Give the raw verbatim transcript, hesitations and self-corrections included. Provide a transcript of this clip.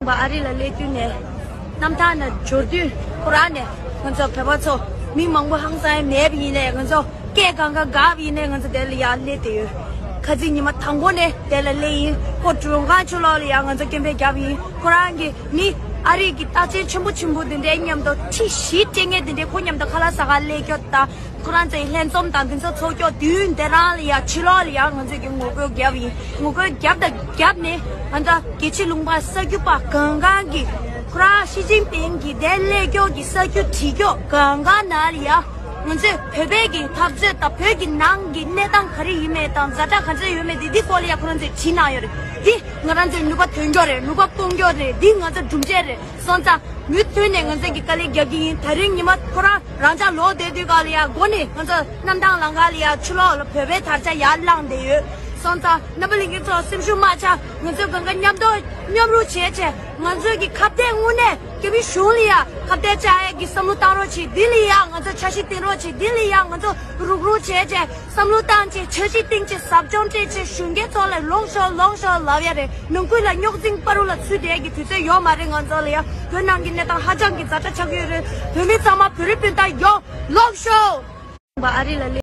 པ་ཨ་རི་ལ་སླེབས་དུས་ནས། གནམ་ཐང་ནས་འབྱོར་དུས་ཁོ་རང་ནས་ང་ཚོ་བོད་པ་ཚོ་མི་མང་པོ་ཧང་སང་མེད་པ་ཡིན་ནའི་ང་ཚོ་སྐད་གང་ག་འགག་པ་ཡིན་ནའི་ང་ཚོ་དེ་ལ་ཡར་སླེབས་བསྡད་ཡོད། ཁ་རྩང་ཉི་མ་དང་པོ་ནས་དེ་ལ་སླེབས་ཡིན། ཁོ་གྲོང་ཁྱེར་ཕྱི་ལོགས་ལ་ཡར་ང་ཚོ་སྐད་འབོད་བརྒྱབ་ཡིན། ཁོ་རང་གི་མི་ཨ་རི་གི་རྟགས་ཅན་ཆེན་པོ་ཆེན་པོ་དེ་འདྲའི་མཉམ་དུ་ཁྲི་བཞི་སྤྲད་མཁན་དེ་འདྲའི་ཁོ་མཉམ་དུ་ཁ་ལག་ཟ་གར་སླེབས་རྒྱུ་དང་། ཁོ་རང་ཚོའི་ལྷན་འཛོམས་དང་འདི་ཚོ་ཚོགས་ཀྱོག་དུས་འདི་རང་ལ་ཡ་ཕྱི་ལོགས་ལ་ཡ་ང་ཚོས་ཀྱི་ངོ་རྒོལ་བརྒྱབ་ཡིན། ངོ་རྒོལ་བརྒྱབ་དང་བརྒྱབ་ནས་ང་ཚོ་རྒྱལ་གཅེས་ལུང་པ་གསར་འགྱུར་པ་གང་གང་གི་ཁོ་རང་ཞི་ཅིན་ཕིང་གི་དེ་སླེབས་ཀྱོག་གི་གསར་འགྱུར་བྲིས་ཀྱོག་གང་གང་ནང་ལ་ཡ་ང་ཚོས་བོད་པའི་གི་འཐབ་རྩོད་དང་བོད་ཀྱི་ནང་གི་གནས་སྟངས་ག་རེ་ཡིན་མེད་དང་ཛ་དྲག་ག་ཚོད་ཡོད་མེད་དེ་འདི་སྐོར་ལ་ཡ་ཁོ་རང་ཚོས་བྲིས་གནང་ཡོད་རེད། འདི་ང་རང་ཚོའི་ནུས་པ་ཐོན་ཀྱོག་རེད། ནུས་པ་སྤུངས་ཀྱོག་རེད། འདི་ང་ཚོ་སྒྲུབ་བྱེད་རེད། སོང་ཙང་མུ་མཐུད་ནས་ང་ཚོས་ཀྱི་དཀའ་ལས་རྒྱག་གི་ཡིན། ད་རིང་ཉི་མ་ཁོ་རང་རང་ཅག་ལོག་བསྡད་དུས་ག་ལ་ཡ་སྒོ་ནས་ང་ཚོ་གནམ་ཐང་ལམ་ཁ་ལ་ཡ་ཕྱི་ལོགས་ལ་བོད་པའི་དར་ཆ་ཡར་བསླངས་བསྡད་ཡོད། སོང་ཙང་རྣམ་པ་ལྷན་རྒྱས་ཚོ་སེམས་ཤུགས་མ་ཆག་ང་ཚོས་གང་ག་མཉམ་དུ་མཉམ་རུབ་བྱས་བྱས་ང་ཚོས་ཀྱི་ཁ་གཏད་དངོས་གནས་རྒྱ་མི་གཞུང་ལ་ཡ་ཁ་གཏད་བཅག་ཡས་ཀྱི་བསམ་བློ་བཏང་རོགས་བྱེད། འདི་ལ་ཡ་ང་ཚོ་འཆར་གཞི་བཏིང་རོགས་བྱེད། འདི་ལ་ཡ་ང་ཚོ་རུག་རུག་བྱས་བྱས། བསམ་བློ་བཏང་བྱས། འཆར་གཞི་བཏིང་བྱས། ཟབ་སྦྱོང་སྤྲད་བྱས། གཞོན་སྐྱེས་ཚོ་ལ་ལོག་ཤོག་ལོག་ཤོག་ལབ་ཡ་རེད། ནང་ཁུལ་ལ་རྙོག་འཛིང་བར་དུ་ལ་ཚུད་བསྡད་ཀྱི་དུས་ཚོད་ཡོད་མ་རེད། ང་ཚོ་ལ་ཡ་བོད་ནང་གི་གནས་སྟངས་ཧ་ཅང་གི་ཛ་དྲག་ཆགས་ཀྱི་ཡོད་རེད། བོད་མི་ཚང་མ་བོད་རིགས་སྤུན་ཟླ་ཡོང་ལོག་ཤོག་ཨ་རི་ལ་སླེབས།